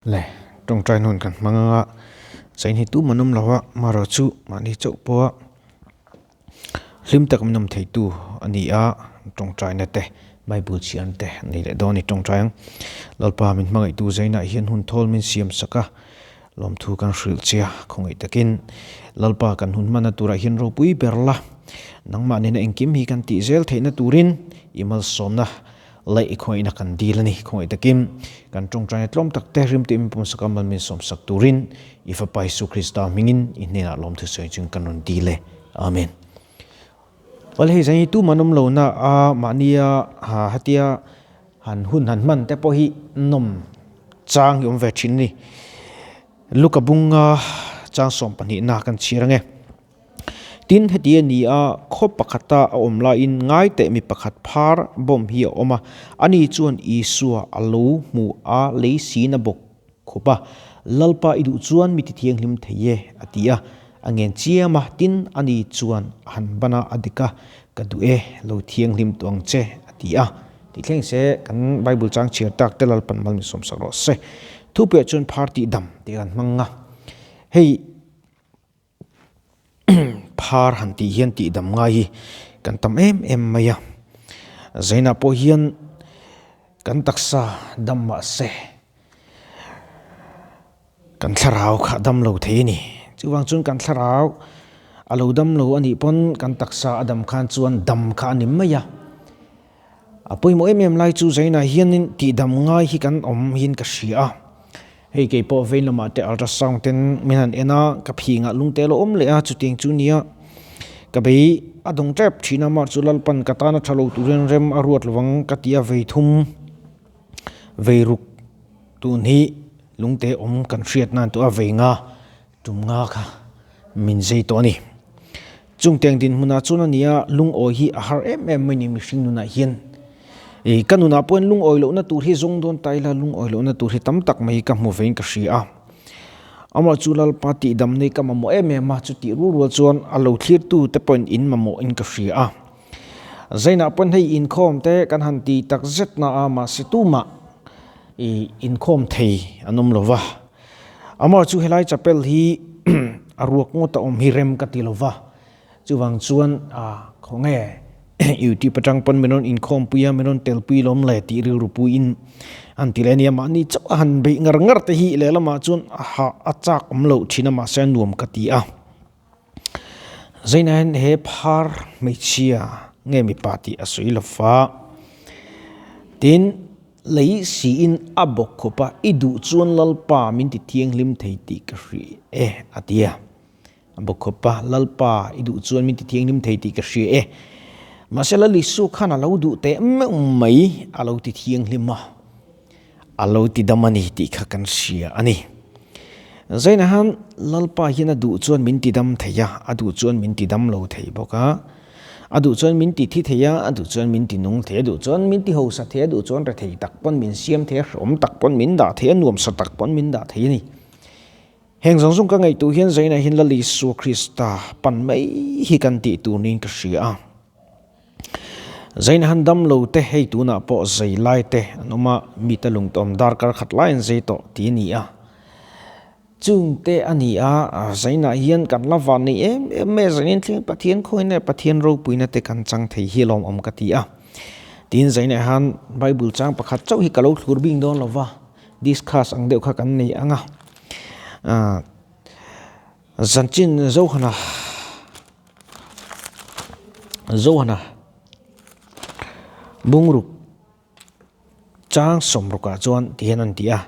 Le, tawngtai nun kan hmang anga chain hi tum an awm lo a, marawh chu mahni chauh pawha hlim tak min awm theitu a ni a, tawngtaina te Bible chhiarna te an nei leh dawn a ni tawngtai ang. Lalpa min hmangaihtu zainah hian hun thawl min siam sak a, lawmthu kan hrilh che a, khawngaih takin Lalpa kan hun hmanna turah hian ropui ber la, nangmah nena engkim hi kan tih zel theihna turin i malsawmna Leh i khawngaihna kan dil a ni. Khawngaih takin kan tawngtaina tlawm tak te rimte min pawmsak a, mal min sawmsak turin i Fapa Isu Krista hmingin i hnenah lawmthu sawi chung kan rawn dil e. Amen. Awle hei zan hi tuman awm lo na a mahnia ha hatia han hun han hman te pawh hi nawm chang hi awm ve thin a ni. Luka bunga chang 12 na kan chhiar ange. Tin, heti a ni a, khaw pakhata a awm laiin ngai teh mi pakhat phar bawm hi a awm a, ani chuan Isua a lo hmu a, lei sin a bawk khup a, Lalpa i duh chuan mi tithianghlim thei e, a ti a, a ngen chiam a, tin, ani chuan a han ban a, a dik a, Ka duh e, lo thianghlim tawh ang che, a ti a. Tih thleng se, kan Bible chang chhiar tak te Lalpan mal min sawmsak rawh se. Thupuiah chuan phar tihdam tih kan hmang a, hei. Phar han tih hian tihdam ngai hi kan tam em em mai a, Zainah pawh hian kan taksa dam mah se kan thlarau kha dam lo thei a ni. Chuvang chuan kan thlarau a lo dam lo a nih pawn kan taksa a dam khan chuan dam kha a ni mai a. A pawimawh em em lai chu Zainah hianin tihdam ngai hi kan awm hian ka hria a, hei kei pawh vein lamah te ultrasound ten min han en a, ka phingah lungte a lo awm leh a, chutiang chu nia ka bei a dawng tep thin a, mah chu Lalpan ka tana tha lo turin rem a ruat lovang ka ti a, vei thum vei ruk tun hi lungte awm kan hriat nan tawh a, vei nga Tum nga kha min zei tawh a ni. Chung teng dinhmunah chuan a nia lungawi hi a har em em mai ni mihring nunah hian. I ka nunah pawhin lungawi lohna tur hi zawng dawn ta ila lungawi lohna tur hi tam tak mai ka hmu vein ka hria a. Amah chu Lalpa tihdam nei ka mamawh em em a, chutih rual rual chuan a lo thlirtu te pawhin in mamawh in ka hria a. Zainah pawn hei inkhawm te kan han ti tak zet na a mahse tumah i inkhawm thei an awm lova. Amah chu helai chapel hi a ruak ngawt a awm hi rem ka ti lova, chuvang chuan a khawnge YouTube atang pawn min rawn inkhawm pui a, min rawn tel pui lawm le tih rilru puiin an ti leh a nia, mahni chauh a han beih ngar ngar te hi lehlamah chuan a hah a chak awm loh thin a mahse a nuam ka ti a. Zainain he phar hmeichhia nge mipa tih a sawi lo va, tin lei siin a bawk khawp a, i duh chuan Lalpa min ti thianghlim thei tih ka hria e a ti a, a bawk khawp a, Lalpa i duh chuan min ti thianghlim thei tih ka hria e, mahse Lal Isua khan a lo duh teh meuh mai a lo ti thianghlim a. A lo ti dam a ni tih kha kan hria a ni. Zaina han Lalpa hian a duh chuan min ti dam thei a, a duh chuan min ti dam lo thei bawk a. A duh chuan min ti thi thei a, a duh chuan min ti nung thei, a duh chuan min ti hausa thei, a duh chuan rethei tak pawn min siam thei a, hrehawm tak pawn min dah thei a, nuamsa tak pawn min dah thei a ni. Heng zawng zawng ka ngaihtuah hian Zaina hian Lal Isua Krista pan mai hi kan tih tur niin ka hria a. Zaina han dam lo te hei tunah pawh zai lai te an awm a, mita lungtawm darkar khat lai an zai tawh tih a ni a. Chung te a ni a, Zaina hian kan la van nei em em mai a, Zaina thleng Pathian khawina leh Pathian ropuina te kan chang thei hi lawmawm ka ti a. Tin Zaina han Bible chang pakhat chauh hi ka lo thlur bing dawn lo va, discuss ang deuh kha kan nei ang a. Zanchin Zohana Zohana bungruk chang sawmrukah chuan ti hian an ti a,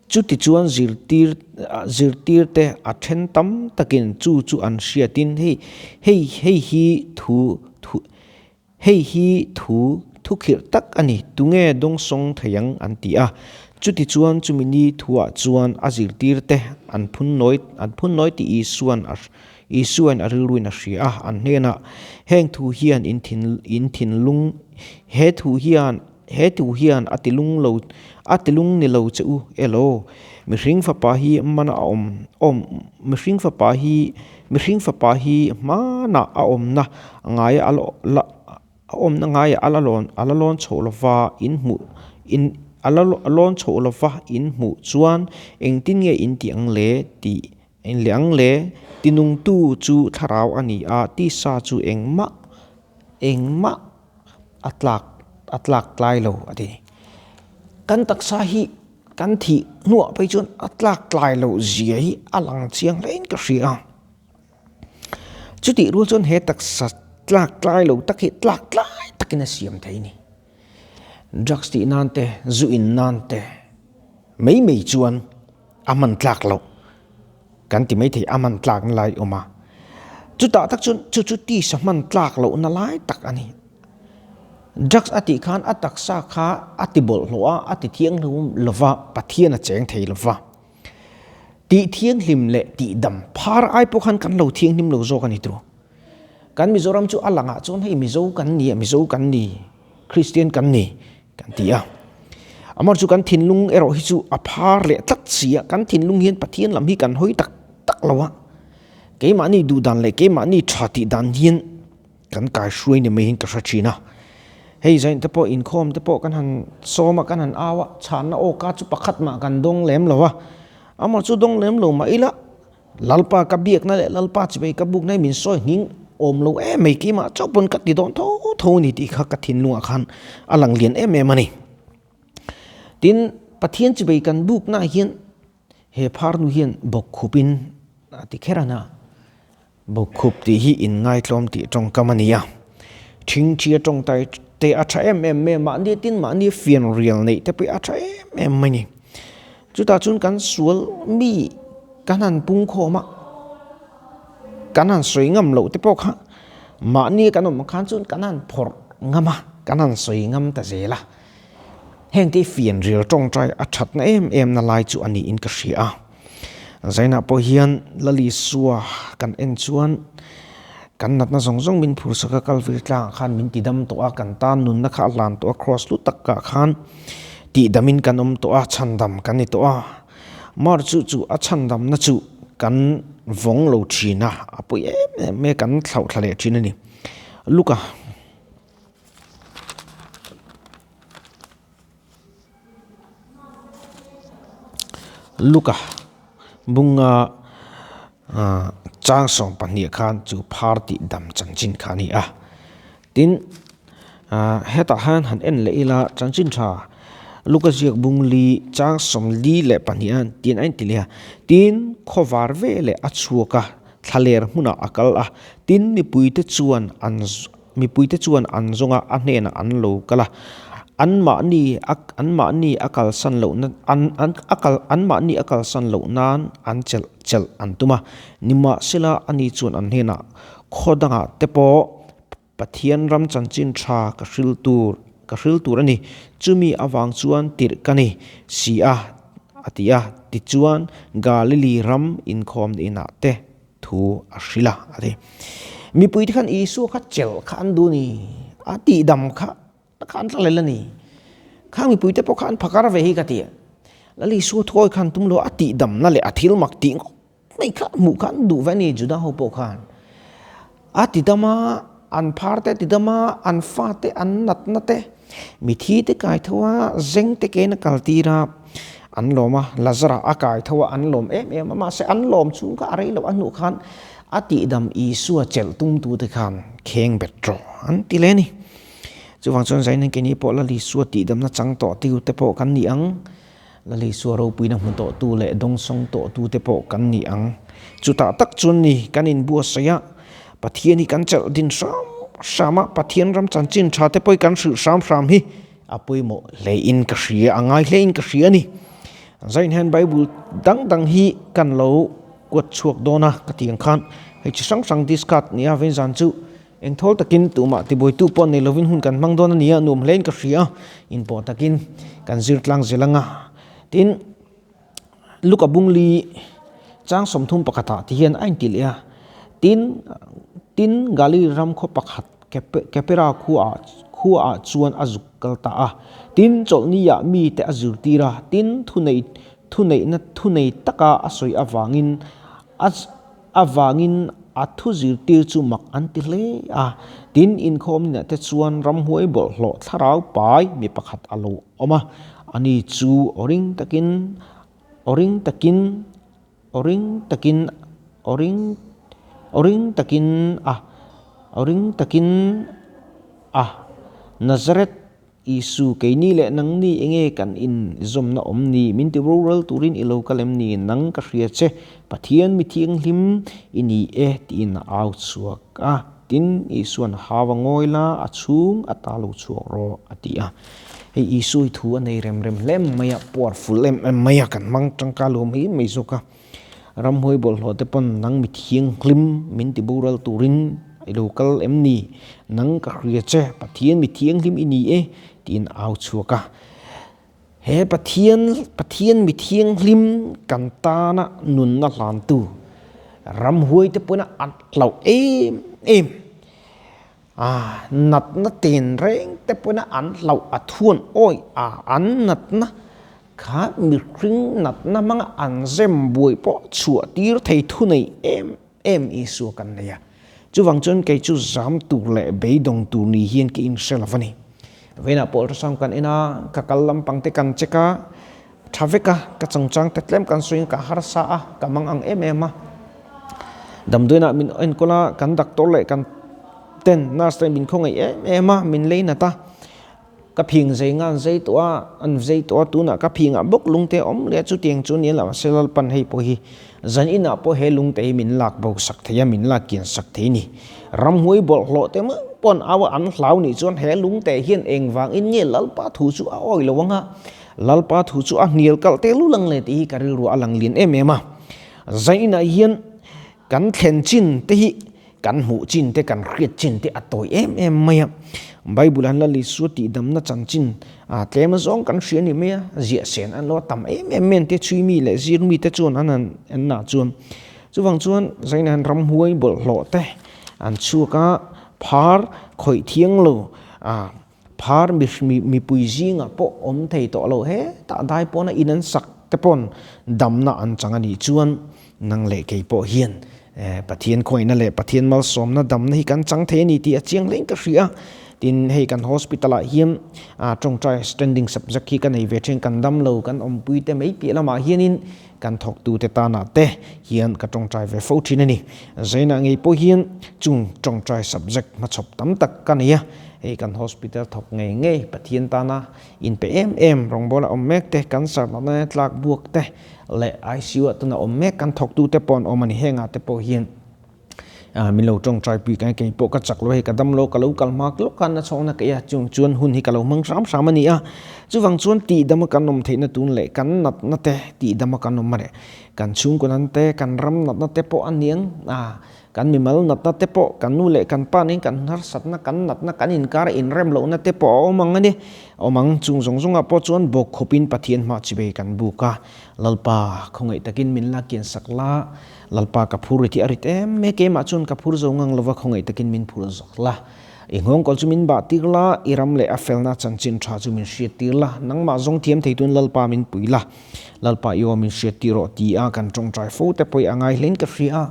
chuti chuan zirtir zirtirte a then tam takin chu chu an hriatin hei hei hei hi thu thu Hei hi thu thukhirh tak a ni, tunge dawngsawng thei ang an ti a. Chutichuan chumi ni thuah chuan a zirtirte an phun nawi an phun nawi tih Isuan a Isuain a rilruin a hria a, an hnenah, Heng thu hian in thin in thinlung he thu hian he thu hian a tilung lo a tilung ni lo che u elaw? Mihring fapa hi mana a awm awm mihring fapa hi Mihring fapa hi hmanah a awmna ngaia a la a awmna ngaia a la lawn a la lawn chhoh lova in hmuh in a la lawn chhoh lova in hmuh chuan engtin nge in tih ang le tih leh ang le? Tinungtu chu thlarau a ni a, tisa chu engmah engmah a tlak a tlak tlai lo a ti. Kan taksa hi kan thih hnuah phei chuan a tlak tlai loh zia hi a lang chiang hlein ka hria a. Chutih rual chuan he taksa tlak tlai lo tak hi tlak tlai takin a siam thei a ni. Drugs tih nan te, zu in nan te mai mai chuan a hman tlak loh kan ti maithei a hman tlak na lai awm a. Chutah tak chuan chu chu tisa hman tlak loh na lai tak a ni. Drugs a tih khan a taksa kha a ti bawlhhlawh a, a ti thianghlim lova, Pathian a cheng thei lova. Tih thianghlim leh tih dam phar ai pawh khan kan lo thianghlim lo zawk a ni tur. Kan Mizoram chu a langah chuan hei Mizo kan ni a, Mizo kan ni, Kristian kan ni kan ti a. Amar chu kan thinlung erawh hi chu a phar leh tlat si a, kan thinlung hian Pathian lam hi kan hawi tak tak lo a. Keimahni duh dan leh keimahni tha tih dan hian Kan kai hruai ni mai hian ka hre thin a. Hei zain te pawh inkhawm te pawh kan han sawm a, kan han au a, chhanna awka chu pakhat mah kan dawng lem lo a. Amah chu dawng lem lo mah ila, Lalpa ka biakna leh Lalpa chivei ka bukna hi min sawi nghing awm lo em mai, keimah chauh pawn ka ti dawn tho tho a ni tih kha ka thinlungah khan a lang lian em em a ni. Tin, Pathian chivei kan buknaah hian He phar nu hian bawkkhupin a ti kher a na. Bawkkhup tih hi inngaithlawm tih tawngkam a ni a. Thingthia tawngtai te a tha em em mai a, mahni tin mahni fian rial neih te pawh a tha em em mai a ni. Chutah chuan kan sual mi kan han pung khawm a, kan han sawi ngam loh te pawh kha mahni kan awm khan chuan kan han phawrh ngam a, kan han sawi ngam ta zel a. Heng te fianrial tawngtai a thatna em em na lai chu a niin ka hria a. Zainah pawh hian Lalisua kan en chuan kan natna zawng zawng min phursak a, Kalvir tlangah khan min tidam tawh a, kan tan nunna kha a hlan tawh a, Kraws lu takah khan tihdamin kan awm tawh a, chhandam kan ni tawh a. Mar chu chu a chhandamna chu kan vawng lo thin a, a pawi em em mai a, kan thlauhthla leh thin a ni. Luka. Luka bunga chang 12 khan chu phar tih dam chanchin kha a ni a. Tin, hetah hian han en leh ila chanchin tha Luka ziak bung li chang 42 a tin a inti leh a. Tin, khawvar veleh a chhuak a, thlaler hmunah a kal a. Tin, mipuite chuan an Mipuite chuan an zawng a, a hnenah an lo kal a. Anmahni a anmahni a kalsan loh na an an a kal anmahni a kalsan loh nan an chelh chelh an tum a. Nimahsela ani chuan an hnenah, Khaw dangah te pawh Pathian ram chanchin tha ka hril tur ka hril tur a ni. Chumi avang chuan tirh ka ni si a, a ti a. Tichuan Galili ram inkhawm inah te thu a hrilh a, a ti. Mipui te khan Isua kha chelh kha an duh a ni, a tihdam kha kha an tlalel a ni. Khang mipui te pawh kha an phakar ve hi ka ti a. Lal Isua thuawi khan tum lo a tihdamna leh a thil mak tih ngawt mai kha hmuh kha an duh ve a ni Juda ho pawh khan. A tidam a, an phar te a tidam a, an fa te an natna te, mithi te kai tho a, zeng te kein a kal tir a, an lawm a, Lazara a kai tho a, an lawm em em a, mahse an lawm chhung kha a rei loh a hnuh khan a tihdam Isua chelh tum tu te khan kheng bet rawh an ti leh a ni. Chuvang chuan Zainen keini pawh Lal Isua tihdamna chang tawh tiu te pawh kan ni ang. Lal Isua ropuina hmu tawhtu leh dawngsawng tawhtute pawh kan ni ang. Chutah tak chuan ni kan inbuatsaih a, Pathian hi kan chelh din hram hram a, Pathian ram chanchin tha te pawh hi kan hrilh hram hram hi a pawimawh hlein ka hria, a ngai hlein ka hria a ni. Zain hian Bible dang dang hi kan lo kuat chhuak dawn a, ka ti ang khan hei chi hrang hrang discard nia veinzan chu Eng thawl takin tumah tibuaitu pawh nei lovin hun kan hmang dawn a ni a, nuam hlein ka hria a, inpawh takin kan zir tlang zel ang a. Tin, Luka Bungli chang 31 ah ti hian a inti leh a, Tin, tin Galili ram khaw pakhat Kepera khua khua ah chuan a zuk kal ta a, tin chawlhni ah mite a zirtir a, tin thunei thuneihna thunei taka a sawi avangin a Avangin a thu zirtir chu mak an ti hle a. Tin, inkhawmninah te chuan ramhuai bawlhhlawh thlarau pai mi pakhat a lo awm a. Ani chu aw ring takin, aw ring takin, aw ring takin, aw ring, aw ring takin a, aw ring takin a, Nazareth Isu, keini leh nangni enge kan in zawmna awm ni? Min ti rural turin i lo kal em ni? Nang ka hria che, Pathian mi thianghlim i ni e, tiin a au chhuak a. Tin, Isuan hau a ngawi la, a chhung a ta lo chhuak rawh, a ti a. Hei Isu hi thu a nei rem rem hle mai a, powerful em em mai a, kan hmang tangkai lo mai mai zawk a. Ramhuai bawlhhlawh te pawn nang mi thianghlim min ti boral turin i lo kal em ni? Nang ka hria che, Pathian mi thianghlim i ni e, tiin a au chhuak a. He Pathian, Pathian mi thianghlim kan tana nunna hlantu ramhuai te pawhin a at hlauh em em. A natna ten reng te pawhin an hlauh a thuan awih a, an natna kha mihring natna hmanga an zem buai pawh chhuah tir thei thu nei em em Isua kan nei a. Chuvang chuan kei chu zam tur leh beidawng tur ni hian ka inhre lo a ni. Vawiinah pawh ultrasound kan en a, ka kal lampang te kan check a, tha vek a, ka chungchang te tlem kan sawiin ka harsa a, ka mang ang em em a. Damdawiinah min enkawl a, kan doctor leh kan ten nurse te min khawngaih em em a, min lei nat a. Ka phing zei nga an zei tawh a, an zei tawh a, tunah ka phingah bawk lungte a awm leh a, chutiang chu nia lo se Lalpan hei pawh hi zan inah pawh he lungte hi min lak bo sak thei a, min lak kian sak thei a ni. Ramhuai bawlhhlawh te meuh pawh an au a, an hlau nih chuan he lungte hian engvangin nge Lalpa thu chu a awi lo ang a, Lalpa thu chu a hnial kalh te lu lang le tih hi ka rilru a lang lian em em a. Zan inah hian kan thlen chin te hi Kan hmuh chin te, kan hriat chin te a tawi em em mai a. Bible an la Isua tihdamna chanchin a tlem azawng kan hria ni mai a, ziah sen an lo a tam em em mai an tia chhui mi leh zir mi te chuan an han en nah chuan. Chuvang chuan zaina hian ramhuai bawlhhlawh te an chhuak a, phar khawih thiang lo a phar mipui zingah pawh awm thei tawh lo hetah dai pawna in an sak te pawn damna an chang a nih chuan nang leh kei pawh hian Pathian khawihna leh Pathian malsawmna damna hi kan chang thei a ni tih a chiang hlein ka hria a. Tin, hei kan hospital ah hian tawngtai standing subject hi ka nei ve thin, kan dam lo kan awmpui te mai piah lamah hianin kan thawktute tanah te hian ka tawngtai ve fo thin a ni. Zainah ngei pawh hian chung tawngtai subject hmachhawp tam tak ka nei a, hei kan hospital thawk ngei ngei Pathian tana inpe em em rawngbawla awm mek te, cancer natna tlak buak te leh ICU ah tuna awm mek kan thawktute pawh an awm a ni. Hengah te pawh hian min lo tawngtai pui ka kei pawh ka chak lo hei ka dam lo ka lo kal hma lawk khan a chhawkna ka ei a chung chuan hun hi ka lo hmang hram hram a ni a chuvang chuan tih dama kan awm theihna tun leh kan natna te tih dama kan awm a leh kan chhungkaw nan te kan ram natna te pawh a niang a kan mimal natna te pawh kan nu leh kan pa nen kan harsatna kan natna kan inkar inrem lohna te pawh a awm ang a ni awm ang chung zawng zawngah pawh chuan bawk khawpin Pathian hma chibei kan buk a Lalpa khawngaih takin min la kian sak la. Lalpa ka phur i tih a rit em mai, keimah chuan ka phur zo ngang lova khawngaih takin min phur zawk la. I nghawngkawl chu min bah tir la, i ram leh a felna chanchin tha chu min hriat tir la, nangmah zawng thiam thei tun Lalpa min pui la, Lalpa i aw min hriat tir rawh ti a kan tawngtai fo te pawh i a ngai hlein ka hria a,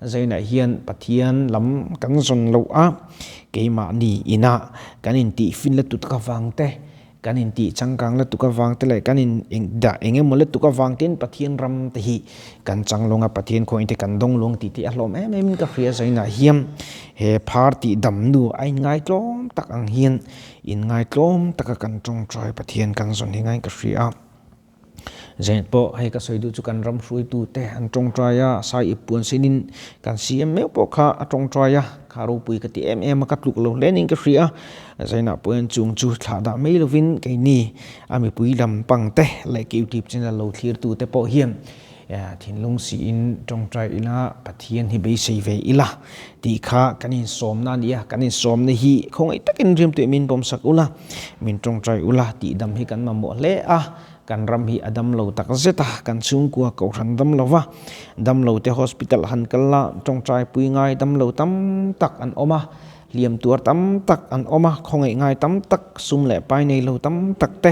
Zainah hian Pathian lam kan zawn loh a, keimahni inah kan intihfin la tut ka vang te, Kan intih changkang lutuk avang te leh kan in dah eng emaw lutuk avang tein Pathian ram te hi kan chang lung a, Pathian khaw in te kan dawng lung tih te a hlawm em em in ka hria zainah hian he phar tih dam nu a inngaitlawm tak ang hian inngaitlawm taka kan tawngtai Pathian kan zawn hi ngaiin ka hria a. Zet pawh hei ka sawi duh chu kan ram hruaitu te an tawngtai a, sai ip puan sinin kan CM meuh pawh kha a tawngtai a, kha ropui ka ti em em a, ka tluk lo hle niin ka hria a, Zainah pawh hian chung chu thlah dah mai lovin keini a mipui lam pang te leh ka YouTube channel lo thlirtu te pawh hian thinlung siin tawngtai ila Pathian hi beisei ve ila tih kha kan insawmna a ni a, kan insawmna hi khawngaih takin rimtuih min pawmsak ula, min tawngtai ula tih dam hi kan mamawh hle a. Kan ram hi a dam lo tak zet a, kan chhungkua kohhran dam lo va, dam lo te hospital han kal la, tawngtai pui ngai dam lo tam tak an awm a, hliam tuar tam tak an awm a, khawngaih ngai tam tak, sum leh pai nei lo tam tak te,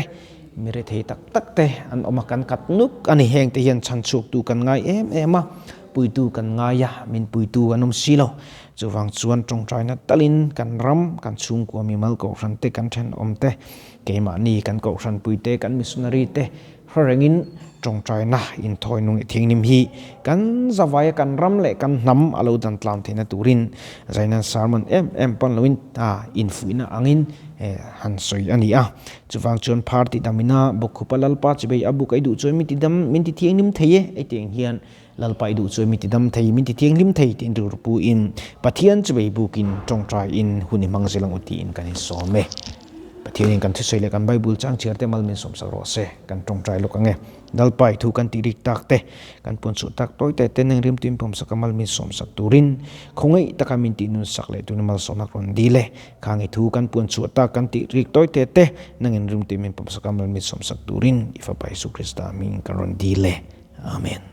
mi rethei tak tak te an awm a, kan kat nuk a ni. Heng te hian chhan chhuaktu kan ngai em em a, puitu kan ngai a, min puitu an awm si lo. Chuvang chuan tawngtaina talin kan ram, kan chhungkua mimal kohhran te, kan thenawm te, keimahni kan kohhranpui te, kan missionary te hre rengin tawngtaina inthawi nung leh thianghlim hi kan zavaia kan ram leh kan hnam a lo dan tlan theihna turin Zainan sermon em em pawn loin infuihna angin han sawi a ni a. Chuvang chuan phar tih damina Bawkkhupa Lalpa chibei a buk ei duh chuan min ti dam, min ti thianghlim thei e, heti ang hian Lalpa i duh chuan min ti dam thei, min ti thianghlim thei tiin rilru pu in Pathian chibei bukin tawngtai in hun i hmang zel ang u tiin kan insawm e. Pathianin kan thusawi leh kan Bible chang chhiar te mal min sawmsak rawh se, kan tawngtai lawk ang e. Lalpa i thu kan tih rik tak te, kan puan chhuah tak tawi te te neng rimtuin pawmsak a mal min sawmsak turin khawngaih taka min tih nun sak leh tuna malsawmna rawn dil e. Khang i thu kan puan chhuah tak kan tih rik tawi te te nangin rimtuin min pawmsak a mal min sawmsak turin i Fapa Jesuh Krista hming kan rawn dil e. Amen.